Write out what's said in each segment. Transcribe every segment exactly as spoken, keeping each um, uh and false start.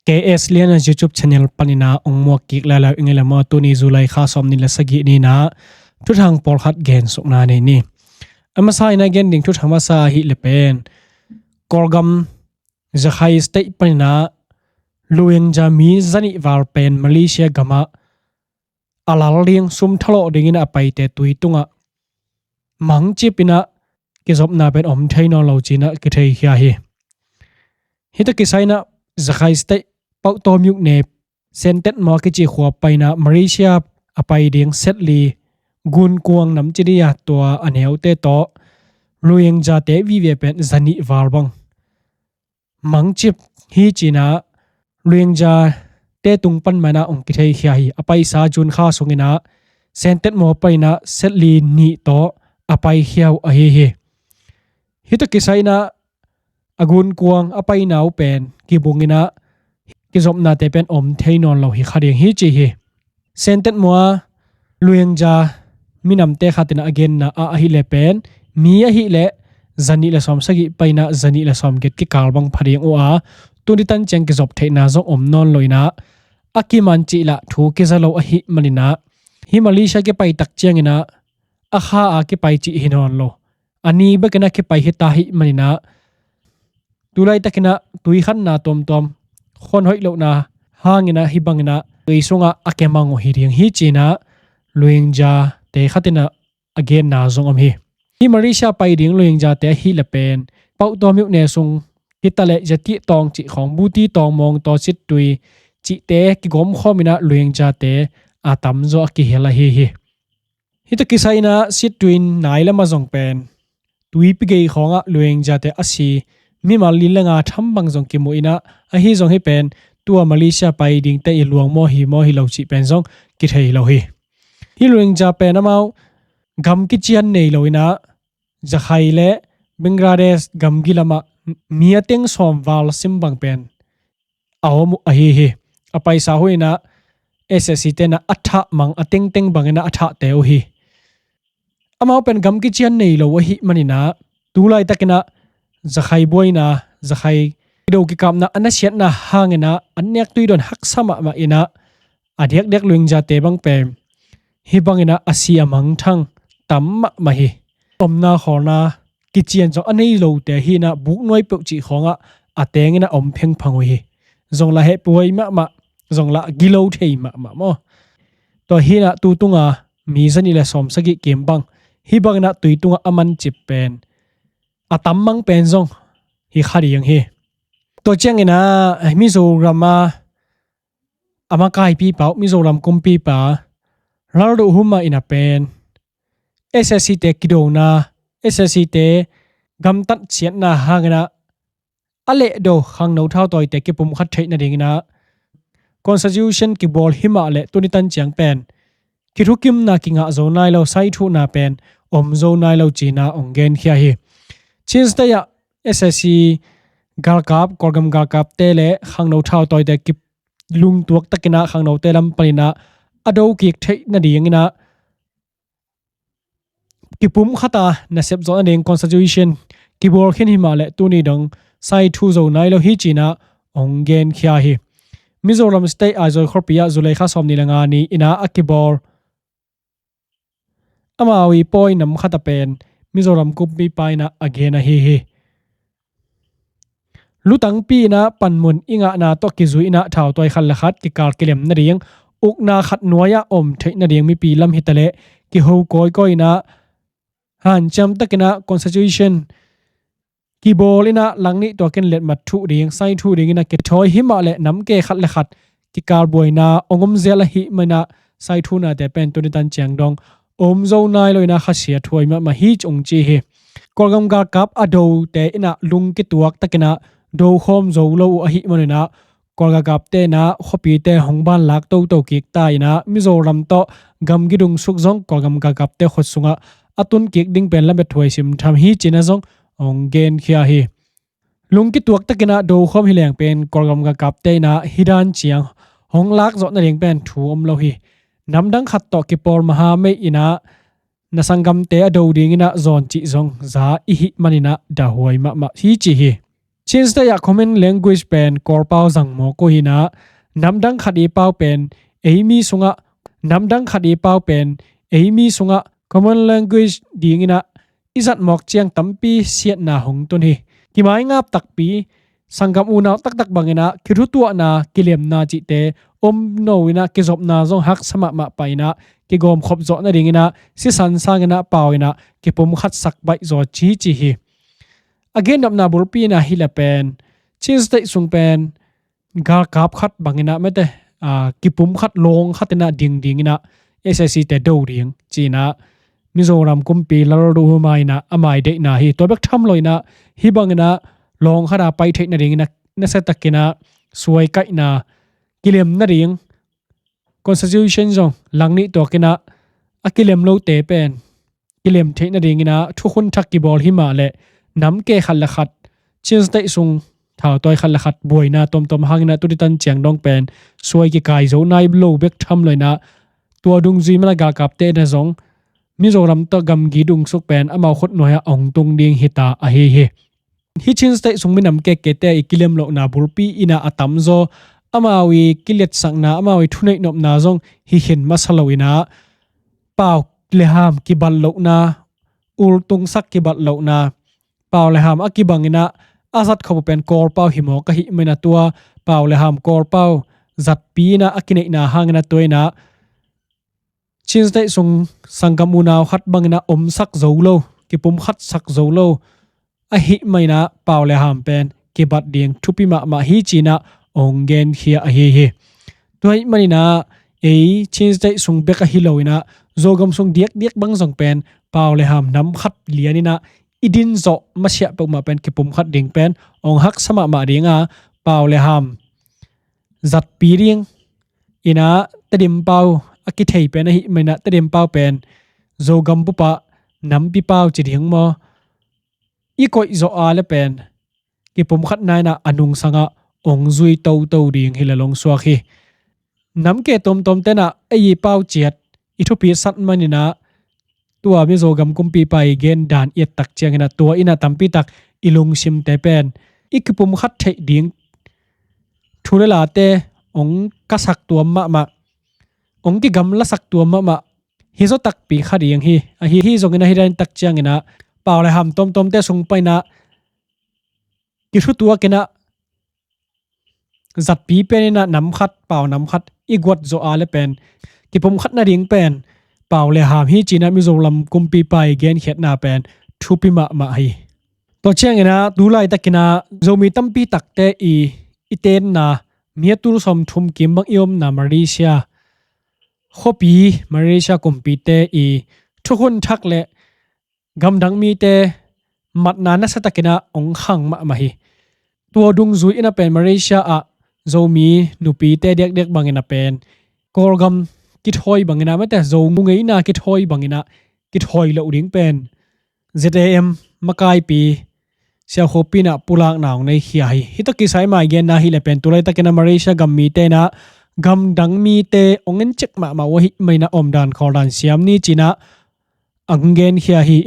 K S Liana YouTube channel panin ah ong muak kik lai lo ing ei le maw. Tuni July kha sawm nih le sagih ni-in ah thuthang pawlkhat gensukna nei ni. A masa in ah gen ding thuthang masa ahih leh pen Kawlgam Rakhine State panin ah Rohingya mi zanih val pen Malaysia gam ah a lal ding, sum thalawh dingin a paite tui tungah mangcip in ah kizopna pen om thei nawn lo ci-in ah kitheikhia hi. Hih tawh kisai in ah Rakhine State Pauktaw myone Sen Tet Maw kici khua panin ah Malaysia a pai ding Set Li, Gunkuang nam ci ding a, tua a neute tawh Rohingyate vive pen zanih val bang mangcip hi ci-in ah Rohingyate tung pan mah in ah ong kitheikhia hi. A paisa June kha sungin ah Sen Tet Maw panin ah Set Li nih tawh a paikhia uh ahi hi. Hih tawh kisai in ah a Gunkuang a paina uh pen kibungin ah kizopnate pen om thei nawn lo hi kha ding hi ci hi. Sen Tet Maw Rohingya minamte khat in ah a genna ah ahih leh pen mi ahih leh zanih le sawm sagih panin ah zanih le sawm giat kikal bang pha ding uh a, tuni tan ciang kizop theihna zong om nawn lo in ah a kiman cih lah thu kiza lo ahih manin ah hih Malaysia kipai tak ciangin ah a kha a kipai cih hi nawn lo, a ni bekin ah kipai hi ta ahih manin ah tu laitakin ah tuikhanna tuamtuam, khuan hoih lohna hangin ah hih bangin ah tui sungah a kemang uh hi ding hi ci-in ah Rohingyate khat in ah a genna zong om hi. Hih Malaysia pai ding Rohingyate ahih leh pen Pauktaw myone sung hi ta leh Yati tawng cih khawng, Buti tawng, Mawngtaw, Sittwe cihte kigawmkhawm in ah Rohingyate a tamzaw a kihel ahi hi. Hih tawh kisai in ah Sittwe nai lam ah zong pen tuipi gei khawngah Rohingyate a si mimal li le nga tham bang zong kimu in ah, ahi zong hih pen tua Malaysia pai dingte i luang maw hi maw hi lo cih pen zong kithei lo hi. Hih Rohingya pen amau gam kician nei lo in ah Rakhine le Bangladesh gamgi lamah mi a teng sawm val sim bang pen a om uh ahi hi. A paisa hun in ah S A C te in ah a thah mang a tengteng bangin ah a thahte uh hi. Amau pen gam kician nei lo ahih manin ah tu laitakin ah Rakhine buaina, Rakhine kido kikapna, a nasiatna hangin ah an nek tui dawn haksa mahmah in ah a diakdiak Rohingyate bang pen hih bangin ah a si a mangthang tam mahmah hi. Omna khawlna kician zong a nei lote hi in ah buknuai peuh cih khawngah a tengin ah om phengphang uh hi. Zong lah hehpihhuai mahmah, zong lah gilo thei mahmah maw. Tua hi in ah tu tunga mi zanih le sawm sagih kim bang hih bangin ah tui tungah a mancip pen a tam mang pen zong hi kha ding hi. Tua ciangin ah Mizoram a a makaipipa uh, Mizoram kumpipa Lalduhoma in ah pen S A C te kidona, S A C te gamtat siatna hangin ah a lehdo khangno thautawite kipumkhat theih nadingin ah constitution kibawl hi mah leh tuni tan ciang pen kithukimna kingah zo nai lo, saithuhna pen om zo nai lo ci-in ah ong genkhia hi. Chin State ah S A C galkap, Kawlgam galkapte le khangno thautawite kilungtuak takin ah khangnote lam panin ah a do kik theih nadingin ah kipumkhat a nasep zawh nading constitution kibawl khin hi mah leh tuni dong saithu zo nai lo hi ci-in ah ong genkhia hi. Mizoram State Aizawl khuapi ah July kha sawm nih le nga ni-in ah a kibawl amau i pawi nam khat a pen Mizoram kumpipa in ah a gen ahi hi. Lutangpi in ah panmun i ngahna tawh kizui in ah thautawi khat le khat kikal kilem nading, ukna khat nuai-ah om theih nading mipi lam hi ta leh kiho kawikawi in ah hanciam takin ah constitution kibawl in ah langnih tuakin letmat thuh ding, saithuh dingin ah kithawi hi mah leh namke khat le khat kikal buaina ong om zel ahih manin ah saithuhnate pen tuni tan ciang dong om zo nai lo in ah khasiathuai mahmah hi ci ong ci hi. Kawlgam galkap a dote in ah lung kituak takin ah do khawm zo lo uh ahih manin ah Kawlgam galkapte in ah khuapite hong banlak toto kik ta in ah Mizoram tawh gamgi dungsuk zong Kawlgam galkapte khut sungah a tun kik ding pen lamet huai simtham hi ci-in ah zong ong genkhia hi. Lung kituak takin ah do khawm hi leng pen Kawlgam galkapte in ah hih dan ciang hong lak zawh nading pen thu om lo hi. Namdang khat tawh kipawl maha mei in ah na sanggamte a do dingin ah zawn cih zong za i hih manin ah dahhuai mahmah hi ci hi. Chin State ah common language pen Kawl pau zang mawk uh hi-in ah, namdang khat i pau pen ei mi sungah, namdang khat i pau pen ei mi sungah common language dingin ah i zat mawk ciang tampi siatna hong tun hi. Kimaingap takpi, sanggam unau taktak bangin ah kithutuahna, kilemna cihte om no in ah, kizopna zong haksa mahmah pah in ah, kigawmkhop zawh nadingin ah sisan sangin ah pau in ah kipumkhatsak baih zaw cici hi. A gennopna bulpi in ah hi leh pen, Chin State sung pen galkap khat bangin ah mate, aa, kipumkhat lawng khat in ah ding dingin ah S A C te do ding ci-in ah Mizoram kumpi lalduhuma in ah a mai deihna hi. Tua bek tham lo in ah hih bangin ah lawng khat ah pai theih nadingin ah nasiatakin ah suaikaihna, kilem nading, constitution zong langnih tuakin ah a kilem lote pen kilem theih nadingin ah thukhun thak kibawl hi mah leh, namke khat le khat, Chin State sung thautawi khat le khat buaina tuamtuam hangin ah tuditan ciang dong pen suai kikai zo nai lo bek tham lo in ah, tua dungzui man ah galkapte in ah zong Mizoram tawh gamgi dungsuk pen amau khut nuai ah ong tung ding hi ta ahi hi. Hih Chin State sung minam kekkete i kilem lohna bulpi in ah a tamzaw, amau i kiletsakna, amau i thuneih nopna zong hi khin masa lo in ah, pau le ham kibat lohna, ultungsak kibat lohna, pau le ham a kibangin ah a zat khop uh pen Kawl pau hi mawk ahih manin ah, tua pau le ham Kawl pau zatpi in ah a kineihna hangin ah tua in ah Chin State sung sanggam unau khat bangin ah omsak zo lo, kipumkhatsak zo lo ahih manin ah pau le ham pen kibat ding thupi mahmah hi ci-in ah ong genkhia ahi hi. Tua ahih manin ah ei Chin State sung bek ahi lo in ah, Zogam sung diakdiak bang zong pen pau le ham nam khat lian in ah i din zawh masiah peuhmah pen kipumkhat ding pen ong haksa mahmah ding a, pau le ham zatpi ding in ah Tedim pau a kithei pen ahih manin ah Tedim pau pen Zogam bup ah nampi pau ci ding maw, i koih zawh a leh pen kipumkhatna in ah a nungsang ah ong zui toto ding hi leh long suak hi. Namke tuamtuamte in ah ei i pau ciat i thupi sat manin ah, tua Mizo gam kumpipa i gen dan i et tak ciangin ah tua in ah tampi tak i lungsimte pen i kipumkhat theih ding thu le late ong kasak tuam mahmah, ong kigamlasak tuam mahmah hi zaw takpi kha ding hi. Ahi, hi zongin ah hi dan tak ciangin ah pau le ham tuamtuamte sung panin ah kithutuakin ah zatpi pen in ah nam khat, pau nam khat i guat zawh a leh pen kipumkhat nading pen pau le ham hi ci-in ah Mizoram kumpipa i genkhiatna pen thupi mahmah hi. Tua ciangin ah tu laitakin ah Zomi tampi takte i, i tenna, mi a tul sawmthum kim bang i omna Malaysia khuapi, Malaysia kumpite i thukhun thak le gamdang mite matna nasiatakin ah ong khang mahmah hi. Tua dungzui in ah pen Malaysia ah Zomi nupite diakdiak bangin ah pen Kawlgam kithawi bangin ah, mate, Zo ngeina kithawi bangin ah kithawi loh ding pen Z A M makaipi Sia Khup in ah pulakna ong neikhia hi. Hih tawh kisai mai genna hi leh pen tu laitakin ah Malaysia gam mite in ah gamdang mite ong encik mahmah uh ahih manin ah omdan khawldan siam ni ci-in ah ong genkhia hi.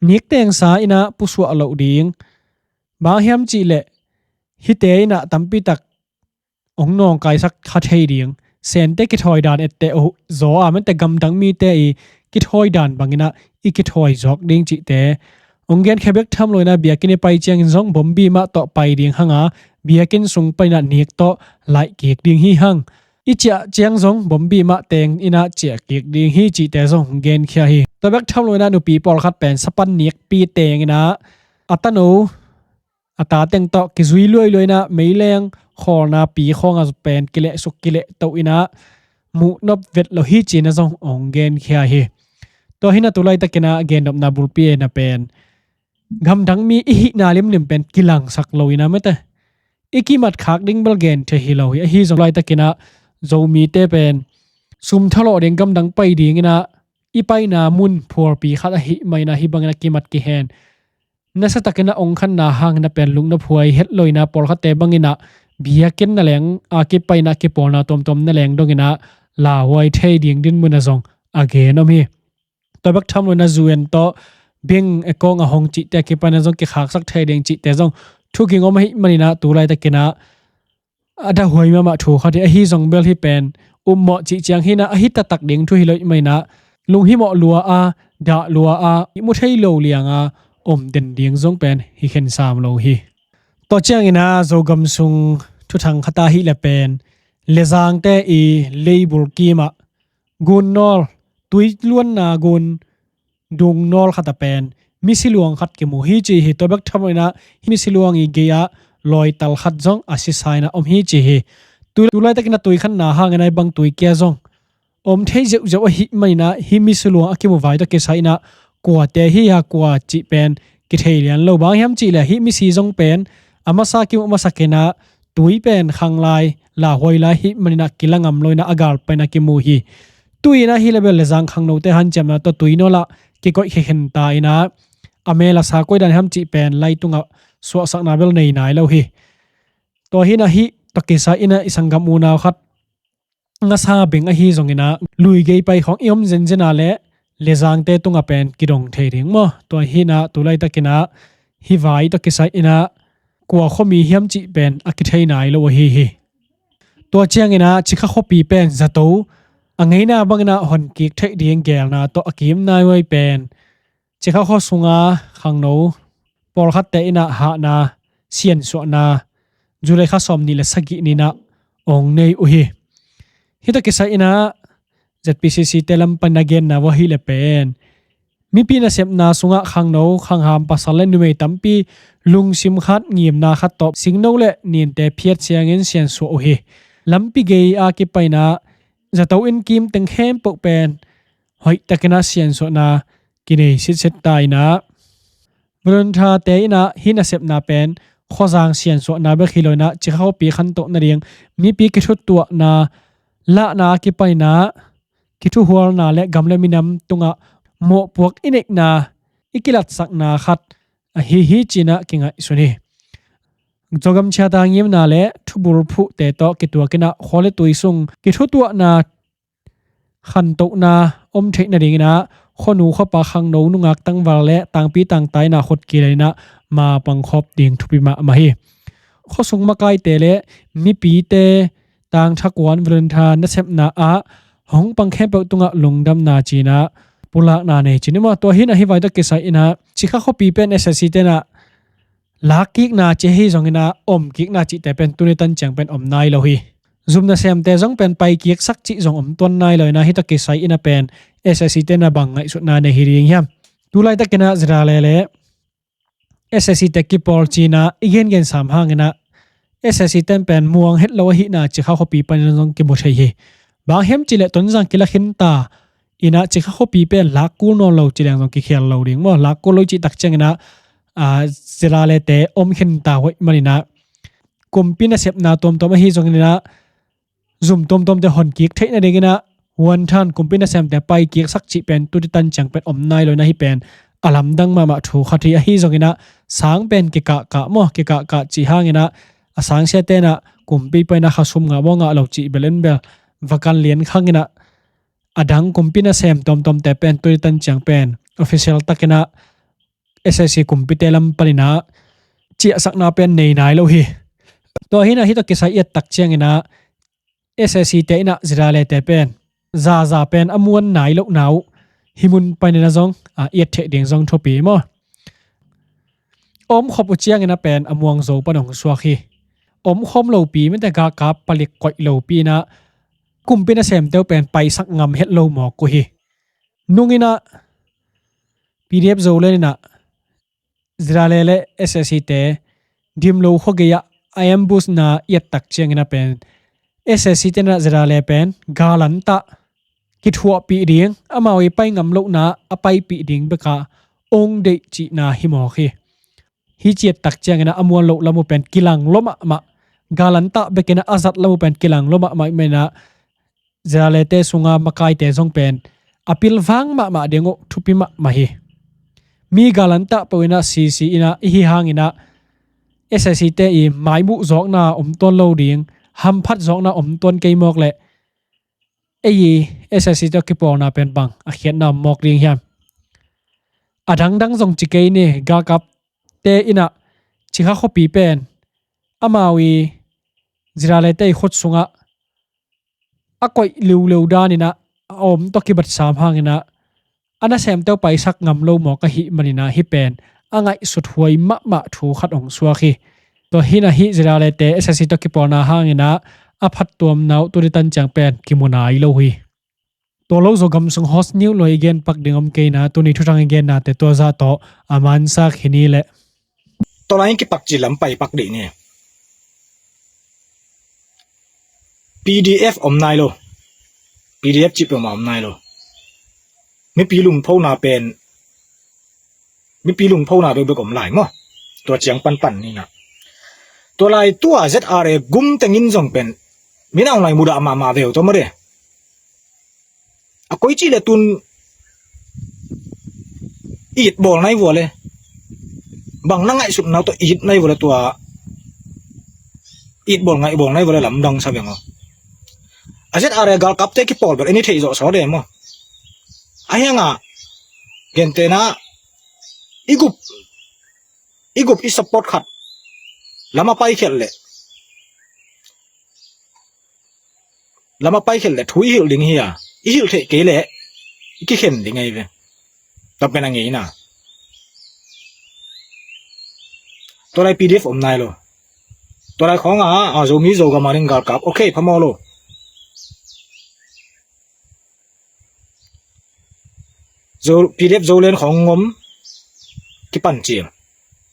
Niktengsa in ah pusuah loh ding, bang hiam cih leh hihte in ah tampi tak ong nawngkaisak kha thei ding, Sente kithawi dan etteh uh zaw a, mate, gamdang mite i kithawi dan bangin ah i kithawi zawk ding cihte ong genkhia bek tham lo in ah biakinn i pai ciangin zong bombi mah tawh pai ding hang a, biakinn sung panin ah nik tawh laih kik ding hi hang. I ciah ciang zong bombi mah teng in ah ciah kik ding hi cihte zong genkhia hi. Tua bek tham lo in ah nupi pawlkhat pen sapan nikpi teng in ah a tanu a ta teng tawh kizui luailuai in ah meileng khawlna pi khawng ah pen kilehsuk kilehto in ah muhnop vet lo hi ci-in ah zong ong genkhia hi. Tua hi in ah tu laitakin ah gennopna bulpi in ah pen gamdang mi i hihna limlim pen kilangsak lo in ah, mate, i kimat khak ding bel gen thei hi lo hi. Ahi zong laitakin ah Zomite pen sum thalawh ding, gamdang pai dingin ah i paina mun phualpi khat ahih manin ah hih bangin ah kimat kihen nasiatakin ah ong khanna hangin ah pen lungna phuai het lo in ah pawlkhatte bangin ah biakinn na leng a kipaina kipawlna tuamtuam na leng dongin ah lauhuai thei ding dinmun ah zong a gen om hi. Tua bek tham lo in ah U N tawh beng a kawng a hong cihte a kipaina zong kikhaksak thei ding cihte zong thuging om ahih manin ah tu laitakin ah a dahuai mahmah thu khat hi. Ahi zong bel hih pen upmawh cih ciang hi in ah a hi taktak ding thu hi lo ahih manin ah lunghimawh lua a, dah lua a, ihmu thei lo liang a om den ding zong pen hi khensam lo hi. Tua ciangin ah Zogam sung thuthang khat ah hih leh pen Lezangte i leibul kim ah gun nawl, tui luanna gun dung nawl khat ah pen misi luang khat kimu hi ci hi. Tua bek tham loin ah hih misi luang i gei ah lawital khat zong a sisa in ah om hi ci hi. Tu, tu laitakin ah tui khanna hangin ah hih bang tui kia zong om thei zeuhzeuh ahih manin ah hih misi luang a kimu vai tawh kisai in ah kuate hi a, kua cih pen kithei lian lo. Bang hiam cih leh hih misi zong pen a masa kimuh masakin ah tui pen khanglai, lauhuai lai ahih manin ah kila ngam loin ah a gal panin ah kimu hi. Tu-in ah hih leh bel Lezang khangnote hanciamna tawh tui nawl ah kikoih khekhen ta in ah a mel a sa koi dan hiam cih pen lai tungah suahsakna bel nei nai lo hi. Tua hi in ah hih tawh kisai in ah i sanggam unau khat ngasa beng ahi zongin ah lui gei pai khawng i om zenzen a leh Lezangte tungah pen kidong thei ding maw? Tua hi in ah tu laitakin ah hih vai tawh kisai in ah kua khuami hiam cih pen a kithei nai lo ahi hi. Tua ciangin ah Cikha khuapi pen zato a ngeina bangin ah honkik theih ding geelna tawh a kim nai huai pen Cikha khua sunga khangno pawlkhatte in ah hahna, siansuahna July kha sawmnih leh sagih ni-in ah ong nei uh hi. Hih tawh kisai in ah Z P C C te lam panin ah genna uh ahih leh pen mipi nasepna sungah khangno khangham pasal leh numei tampi lungsim khat, ngimna khat tawh singno leh ninte phiat ciangin siansuah uh hi. Lampi gei a kipanin ah zato inn kim teng khempeuh pen hoihtakin ah siansuahna kinei sitset ta in ah volunteer-te in ah hih nasepna pen khuazang siansuahna bek hi loin ah Cikha khuapi khantoh nading mipi kithutuahna lahna a kipanin ah kithuhualna leh gam leh minam tungah mawhpuak i neihna i kilatsakna khat ahi hi ci-in ah kingaihsun hi. Zogam ciat a ngimna leh thubul phuhte tawh kituakin ah khua leh tui sung kithutuahna khantohna om theih nadingin ah khuanu khuapa khangno nungak tangval leh tangpi tangta in ah khut kilelin ah ma pangkhawm ding thupi mahmah hi. Khuasung makaite leh mipite tangthakuan volunteer nasepna ah hong pang khempeuh tungah lungdamna ci-in ah pulakna nei ci ni maw? Tua hi in ah hih vai tawh kisai in ah Cikha khuapi pen S A C te in ah lakkikna ci ahi zongin ah omkikna cihte pen tuni tan ciang pen om nai lo hi. Zum nasemte zong pen paikiksak cih zong om tuan nai lo in ah hih tawh kisai in ah pen S A C te in ah bang ngaihsutna nei hi ding hiam? Tu laitakin ah ZRA leh S A C te kipawl ci-in ah i gengen sam hangin ah S A C te in pen muang het lo ahihna Cikha khuapi panin zong kimu thei hi. Bang hiam cih leh Tonzang kila khin ta in ah Cikha khuapi pen lak kul nawn lo ci leng zong kikhial lo ding maw? Lak kul lo i cih tak ciangin ah ZRA leh te om khin ta uh ahih manin ah kumpi nasepna tuamtuam ahi zongin ah zum tuamtuamte honkik theih nadingin ah huanthan kumpi nasemte paikiksak cih pen tuni tan ciang pen om nai lo in ah hih pen a lamdang mahmah thu khat hi. Ahi zongin ah sang pen kikahkah maw, kikahkah cih hangin ah a sangsiate in ah kumpi panin ah khasum ngah maw ngah lo cih bel in bel va kan lian khangin ah a dang kumpi nasem tuamtuamte pen tuni tan ciang pen official takin ah S A C kumpite lam panin ah ciahsakna pen nei nai lo hi. Tua hi in ah hih tawh kisai i et tak ciangin ah S A C te in ah ZRA leh te pen zaza pen a muan nai lohna uh hih mun panin ah zong i et theih ding zong thupi maw? A omkhop uh ciangin ah pen a muang zo pan hong suak hi. Omkhawm lopi, mite galkap palik koih lopi in ah kumpi nasemte uh pen paisak ngam het lo mawk uh hi. Nungin ah P D F Zoland in ah ZRA leh S A C te Dimlo khua gei ah a ambush-na i et tak ciangin ah pen S A C te in ah ZRA leh pen galantah kithuahpih ding, amau i pai ngam lohna a paipih ding bek a ong deih cihna hi mawk hi. Hih ci et tak ciangin ah a muan loh lam uh pen kilang lua mahmah, galantah bekin ah a zat lam uh pen kilang lua mahmah ahih manin ah ZRA leh te sunga makaite zong pen a pilvang mahmah ding uh thupi mahmah hi. Mi galantah peuh in ah sisi in ah i hi hangin ah S A C te i maimuh zawkna om tuan lo ding, hamphat zawkna om tuan kei mawk leh ei i S A C te kipawlna pen bang a khiatna om mawk ding hiam? A dangdang zong ci kei ni, galkapte in ah Cikha khuapi pen amau i Zirale te i khut sungah a koih liuleu daninah a om tawh kibat sam hanginah a nasemte uh paisak ngam lo mawk ahih maninah hih pen a ngaihsut huai mahmah thu khat hong suak hi. Tua hinah hih Zirale te S A C tawh kipawlna hanginah a phattuamna uh tuni tan ciang pen kimu nai lo hi. Tua lo Zogam sung host niuh lua i gen pak ding om kei na, tuni thuthang i gennate tua zah tawh a mansak hi ni leh. Tua lai in kipak ci lam pai pak dih ni. P D F om nai lo. P D F cih peuhmah om nai lo. Mipi lungphona pen, mipi lungphona bekbek om lai maw? Tua ciang panpan ni na. Tua lai tua Z R A gum tengin zong pen min a hong lai mudah mahmah veu tua maw de. A koi cih le tun it bawl nai vua le. Bang na ngaihsutna tawh it nai vua le tua it bawl ngaih bawl nai vua le lamdang sa veng aw. A Z R A galkapte kipawl bel en i theih zawh saw de maw? A hiangah gentehna i gup, i gup i support khat lama paikhelh leh lama paikhelh leh thu i hilh ding hi a, i hilh theih kei leh i kikhen ding ahi ve. Tua pen a ngeina. Tua lai P D F om nai lo. Tua lai khawngah a Zomi Zogam a ding galkap, ok, phamawh lo. Zo, P D F Zoland khawng ngom kipan cil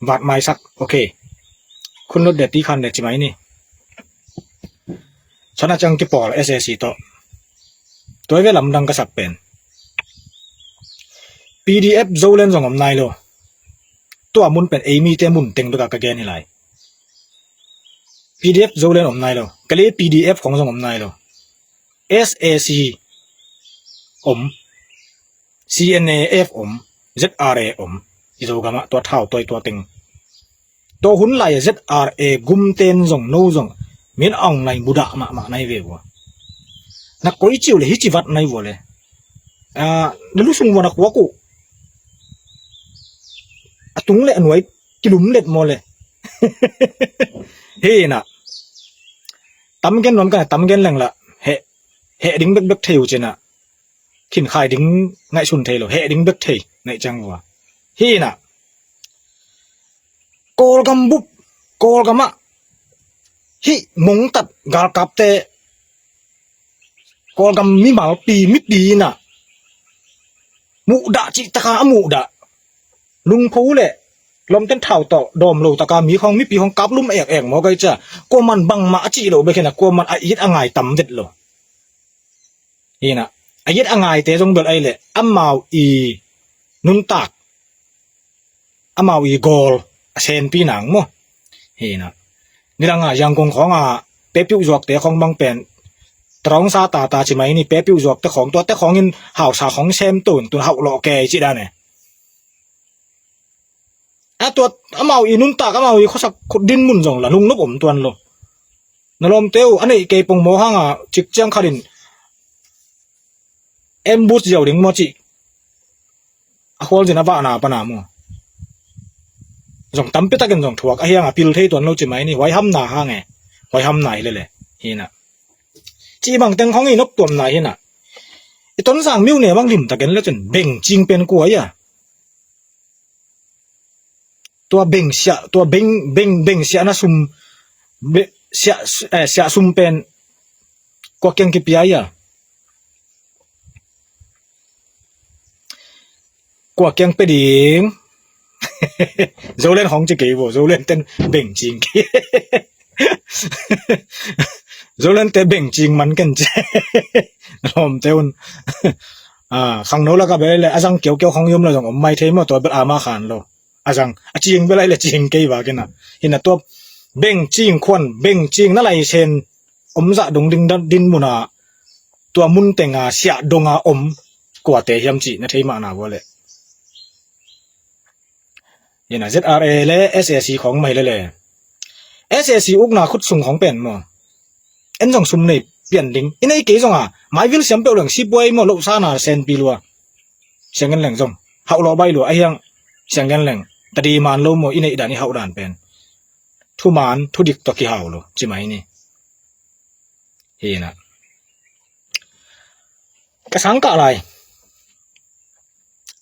vat maisak, ok. Khun lut de ti khan de ci mai ni. Sana ciang kipawl S A C tawh. Tua i ve lamdang ka sak pen P D F Zoland zong om nai lo. Tua mun pen ei mite mun teng beka ka gen hi lai. P D F Zoland om nai lo. Kale P D F khawng zong om nai lo. S A C om, C N A F om, Z R A om, i Zogamah tua thau toi tua teng. Tua hun lai-a Z R A gumten zong no zong min a hong lai mudah mahmah nai ve vua. Na koi ciu le hi ci vat nai vua le. Ah, na lusung vua na khuak uh. A tung le a nuai kilum let maw le. Hi na. Tam gen nuam ka na tam gen leng la. He, he ding bekbek thei uh cina. Khin khai ding ngaihsun thei lo, heh ding bek thei ngaih ciang vua. Hi na, Kawlgam bup, Kawlgam ah hih mongtat galkapte, Kawlgam mimalpi mipi in ah muhdah cih taka a muhdah. Lungpho le lawmten thau tawh dawm lo taka mi khawng mipi khawng kaplum ek ek maw kai cia. Kuaman bangmah a cih lo bek hi na, kuaman a it a ngai tam vet lo. Hi na, a it a ngaite zong bel ahi leh amau i nuntak, amau i gawl a senpi nang maw? Hi na, nidang a Yangon khawng a pepiuh zuakte khawng bang pen tarong sa tata ci mai ni, pepiuh zuakte khawng, tuate khawng in hausa khawng sem tun tun hauh lawh kei ci dan e. A tua amau i nuntak, amau i khuasak khut din mun zong la nungnop om tuan lo. Na lawmte uh a neih kei pong maw hang a cik ciang khat in ambush ziau ding maw cih a khualzin a vahna pana maw? Zong tampi takin zong thuak a hiang a pil thei tuan lo ci mai ni, huai hamna hang e, huai hamna hi lele. Hi na, cih bang teng khawng i nop tuamna hi na. I Tonzang miu ne bang lim takin le cun beng cing pen kua ia? Tua beng siah, tua beng, beng, beng siah na sum, be, siah, eh, siah sum pen kua kiang kipia ia? Kua kiang pe ding? Zolen hong ci kei bo, Zolen ten beng cing kei. Zolen te beng cing man ken ci. Lawmte un. Ah, khangno laka bel le a zang kiaukiau khong yum la zong om mai thei maw, tua bel ama khan lo. A zang, a cing bel ai le cing kei ba kena. Hi na tua beng cing khuan, beng cing na lai sen om zah dong ding din muna, tua mun tenga siah donga om kuate hiam cih na thei mahna vua le. Hi na Z R A le S A C khawng mah hi lele. S A C ukna khut sung khawng pen maw, en zong sum nei pian ding i nei kei zonga maivil siam peuh leng sipuai maw, loh sana senpi lua. Siang gen leng zong hauh lawh baih lua a hiang. Siang gen leng tadi man lo maw, i neih dan i hauh dan pen. thuman thudik tawh kihau lo ci mai ni. Hi na, ka sangkah lai,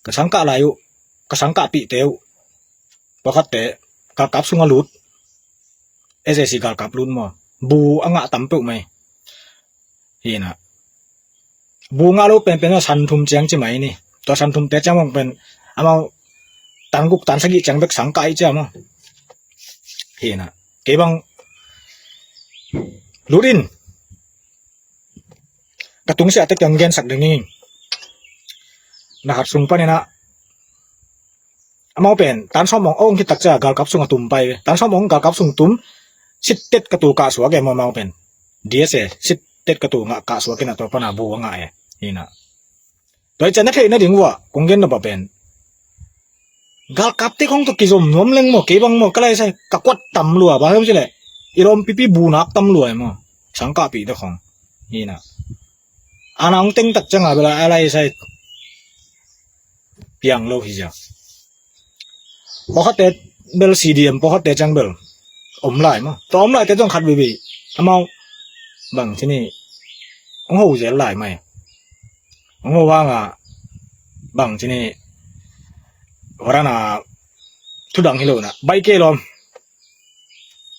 ka sangkah lai uh, ka sangkahpihte uh, pawlkhatte galkap sung a lut, S A C galkap lut maw, bu a ngah tam peuh mai. Hi na, bu ngah lo penpen a san thum ciang ci mai ni. Tua san thumte ciang bang pen amau tan guk tan sagih ciang bek sangkah ih ciang maw. Hi na, kei bang lut in, ka tungsiahte kiang gensak ding ing. Na khat sung panin ah amau pen tan sawm ong ong khit tak ciang galkap sung a tum pai ve. Tan sawm ong galkap sung tum, sittet ka tu kah suak e maw, amau pen D S A sittet ka tu ngah kah suak in a, tua pana bu a ngah e. Hi na, tua ih ciang na theih nading uh ah kong gen nop a pen, galkapte khong tawh kizom nuam leng maw, kei bang maw ka lai sai, ka kuat tam lua, bang hiam cileh i lawmpipi bu nak tam lua e maw, sangkahpihte khong. Hi na, a na ong teng tak ciang a bel a lai sai piang lo hi zia. Pawlkhatte bel C D M pawlkhatte ciang bel om lai maw, tua om laite zong khat veivei amau bang ci ni, ong ho zel lai mai. Ong ho hang a bang ci ni, warana thudang hi lo na, baih kei lawm.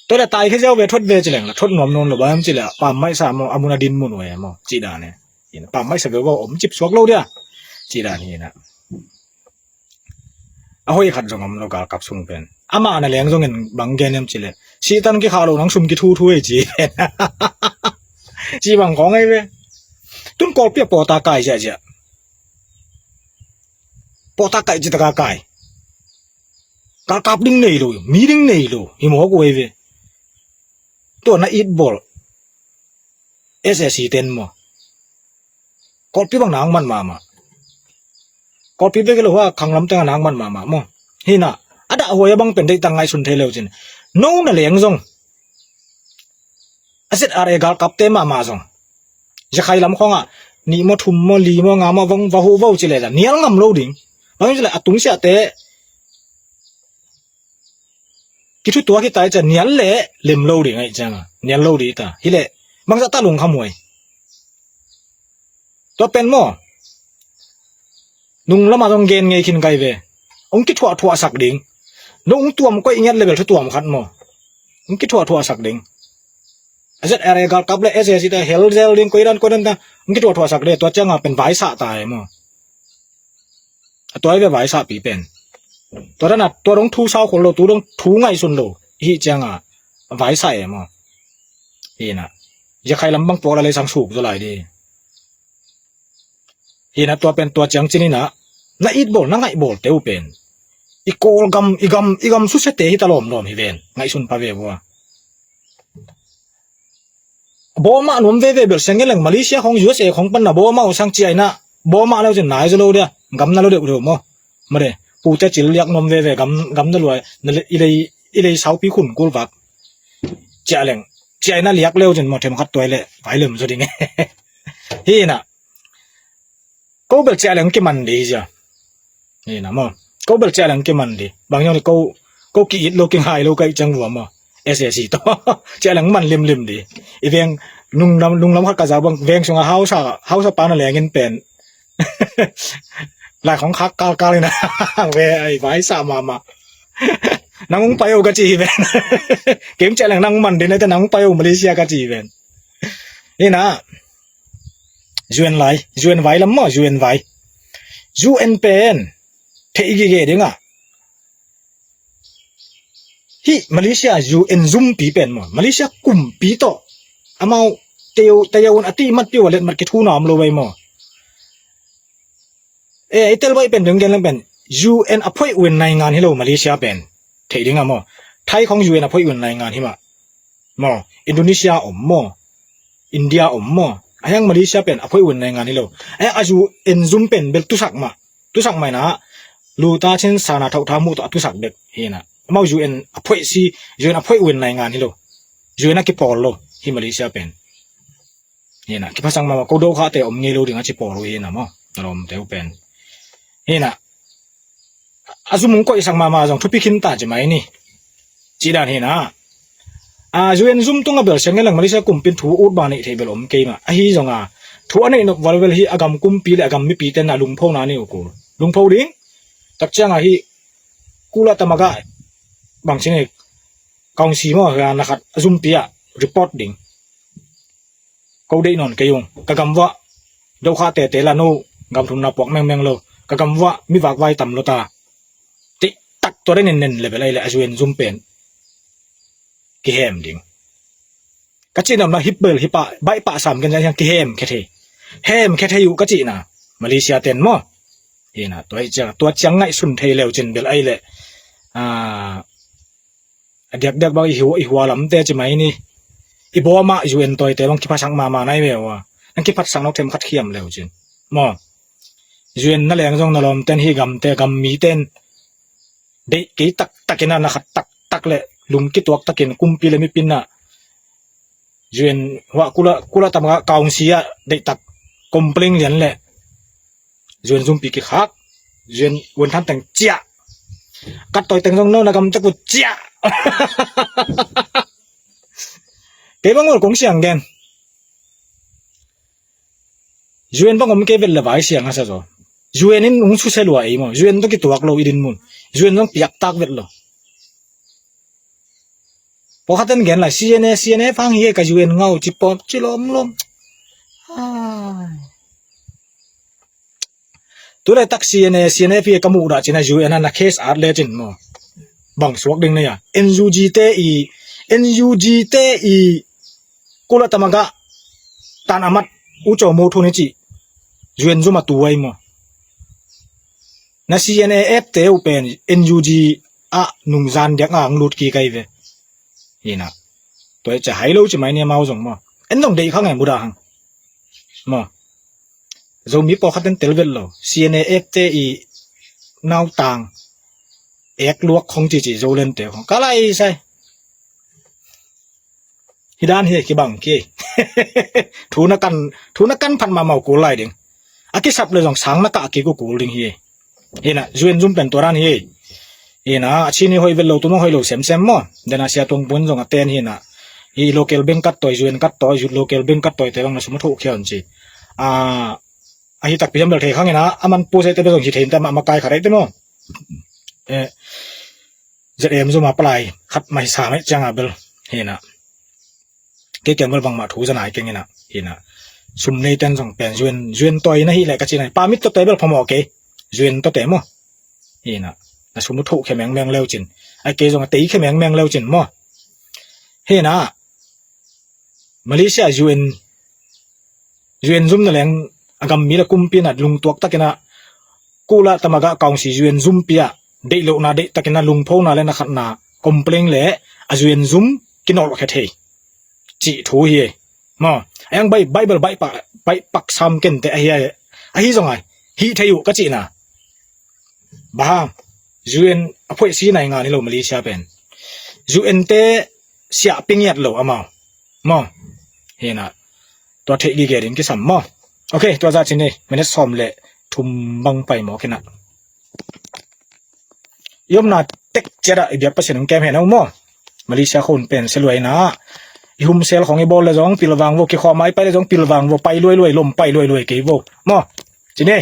Tua le tai khe ziau ve, thot ve ci leng la thot nuam nawn lo, bang hiam cileh pammaih sa maw, a mun a din mun uh e maw, cih dan e. Hi na, pammaih sa ve uh a om cip suak lo dia, cih dan hi na. A hoih khat zong om lo galkap sung pen. Amah na leng zongin bang gen hiam cileh, sihtan kikhah lo nang sum kithuthu ei ci pen. Ci bang khawng ei ve. Tun Kawlpi a pawta kai ziahziah, pawta kai citaka kai. Galkap ding nei lo, mi ding nei lo hi mawk uh ei ve. Tua na it bawl S A C ten maw, Kawlpi bang nang man mahmah. Kawlpi bek hi lo, hua khanglam tengah nang man mahmah maw. Hi na, a dahhuai a bang pen deihtak ngaihsun thei leu cin, no na leng zong, a Z R A galkapte mahmah zong, Yakhai lam khawngah nih maw, thum maw, li maw, nga maw, vong va huh vo cileh la nial ngam lo ding. Bang cileh a tungsiahte kithutuak hi ta ih ciang nial leh lem lo ding aih cianga, nial lo ding ta hileh bangzah ta lungkham huai. Tua pen maw, nung lamah zong gen ngei khin kai ve. Ong kithuahthuahsak ding. No ong tuam koih ngiat le bel thu tuam khat maw, ong kithuahthuahsak ding. A Z R A galkap le S A C ta hel zel ding, koidan koidan ta ong kithuahthuahsak ding. Tua cianga pen vaisah ta e maw. A tua hi ve vaisahpi pen. Tua dana tua dong thu sau khol lo, tu dong thu ngaihsun lo i hih cianga vaisah e maw. Hi na, Yakhai lam bang puak la lei sang suk zaw lai di. Hi na, tua pen tua ciang cin hi na, na it bawl na ngaih bawlte uh pen i Kawl gam, i gam, i gam susiate hi ta lawmlawm hi ven, ngaihsun pha ve vua. Bawmah nuam veve bel siang ngen leng, Malaysia khong U S A khong panna bawmah uh sang ciaina, bawmah leu cin nai zaw lo dia, gam na lo deuh deuh maw. Made, pute cil liak nuam veve, gam, gam na luai, na le, i lei, i lei saupi khun kulvak. Ciah leng, ciaina liak leu cin maw, themkhat tuai leh vailem zaw ding e. Hi na, ko bel ciah leng kiman di hi zia. Hi na maw, ko bel ciah leng kiman di. Bang hiam ni, ko, ko ki-it lo, kingai lo ka ih ciang vua maw, S A C tawh ciah leng man limlim di. I veng nunglam, nunglam khat ka zak bang, veng sunga hausa, hausa pa na lengin pen lai khong khak kalkal hi na. Ve ai, vaisah mahmah. Nang ung pai o ka ci hi ven. Kei ung ciah leng nang man di na te, nang ung pai o Malaysia ka ci hi ven. Hi na, U N vai, U N vai lam maw, U N vai. U N pen theih gige ding a, hih Malaysia U N zumpi pen maw, Malaysia kumpi tawh amau teu, teu un a ti matpi uh a letmat kithuna om lo vei maw. E, i tel baih pen ding gen leng pen U N a phoih un naingan hi lo Malaysia pen. Theih ding a maw, Thai khong U N a phoih un naingan hi mah. Maw, Indonesia om maw, India om maw, a hiang Malaysia pen a phoih un naingan hi lo. A hiang a U N zum pen bel tusak mah, tusak mah hi na, luta chin sana thauhtha muh tawh a tusak bek hi na. Amau U N a phoih si, U N a phoih un naingan hi lo. U N a kipawl lo hi Malaysia pen. Hi na, kiphasak mahmah, ko do khate om ngei lo ding a ci pawl uh hi na maw, na lawmte uh pen. Hi na, a zum ung koihsak mahmah zong thupi khin ta ci mai ni. Cih dan hi na. A, U N zum tung a bel siang ngen lang Malaysia kumpi in thu ut ba neih thei bel om kei mah. Ahi zong a, thu a neih nop val bel hi a gam kumpi le a gam mipi ten a lungphona nei uh kul. Lungpho ding, tak ciang a hi kula tamaga bang cine kaungsi maw, na khat a zumpi ah report ding. Ko deih nawn kei ung, ka gam vuah dokhah tete la no, gam thumna puak mengmeng lo, ka gam vuah mi vakvai tam lo ta. Tih tak tua den in nen le bel ai le a U N zum pen kihem ding. Ka cihna om na hip bel hip ah baih pah sam ken zang kihem khe thei. Hem khe thei uh ka cihna Malaysia ten maw. Hina tua hi ciang, tua ciang ngaihsun thei leu cin bel ai le, a, a diakdiak bang i hua, i hua lamte ci mai ni. I bawm ah U N tawite bang kiphasak mahmah nai ve ua. Nang kiphasak nok them khat khiam leu cin. Maw. U N na leng zong na lawmten hi gamte, gam miten deih kei taktakin a na khat taktak le lung kituak takin kumpi le mipin ah U N huah kula, kula tamaga kaungsi ah deihtak complain lian le U N zumpi kikhak, U N, U N than teng ciah. Kat toi teng zong no na gam tek uh ciah. Kei bang ul kong siang gen. U N bang om kei vet le vai siang a sa zaw. U N in ung suse lua ei maw. U N tawh kituak lo i din mun. U N zong piaktak vet lo. Pawlkhat in gen lai, C N A, C N A fang hi ka U N ngau ci pawm ci lawmlawm. Ai. Tulaitak C N A, C N F hi ka muh dah cin a U N a na case at le cin maw. Bang suak ding na ya. N U G te i, N U G te i kula tamaga tan amat u caw mu thu ni ci. U N zum a tu ai maw. Na C N A F te u pen N U G ah nungzan diak a ang lut kik ai ve. Hina. Tua i ca hai lo ci mai ni amau zong maw. En zong deih kha ngai muda hang. Maw. Zomi pawlkhat en tel vet lo. C N A F te i nautang. Ek luak khong ci ci Zolen te khong. Ka lai sai. Hi dan hi kibang ki. Thu na kan, thu na kan phat mahmah uh kul lai ding. A kisap le zong sang na kah kik uh kul ding hi. Hina, U N zum pen tua dan hi. Hina, a chin hi hoih vet lo, tumang hoih lo semsem maw. Dena sia tuang pun zong a ten hina. Hi local bank kat toi, U N kat toi, local bank kat toi te bang na sum a thoh khia un ci. A, a hi takpi hiam bel thei khang hina, a man pu se te bel zong hi thei te ma, ma kai kha rei te maw. Eh, Z M zum a palai khat mai sa mai ciang a bel hina. Kei kiang bel bangmah thu za nai keng hina. Hina. Sum nei ten zong pen U N, U N toi na hi le ka ci nai. Pa mit to te bel phamawh kei. U N to te maw. Hina. Na sum u thoh khe mengmeng leu cin. Ai kei zong a tei khe mengmeng leu cin maw. Hina. Malaysia U N, U N zum na leng a gam mi le kumpi na lungtuak takin a kula tamaga kaungsi U N zumpi a deih lohna deih takin a lungphona le na khatna complain le a U N zum kinolh khe thei. Cih thu hi. Maw, a yang bai, Bible bai pa, bai pak sam kente ahi, ahi zong ai. Hih thei uh ka cihna. Bang hang, U N a phoih si nai nga ni lo Malaysia pen. U N te siah pingiat lo amau. Maw. Hina. Tua theih gige ding kisam maw. Ok, tua za cin ni. Minute sawm le thum bang pai maw kina. I omna tek ciat ah i biak Pasian hong kem hen a um maw. Malaysia khun pen se luai na. I hum sel khong i bawl le zong pilvang vo, kikhawm ai pai le zong pilvang vo, pai luai luai, lom pai luai luai kei vo. Maw. Cin ni.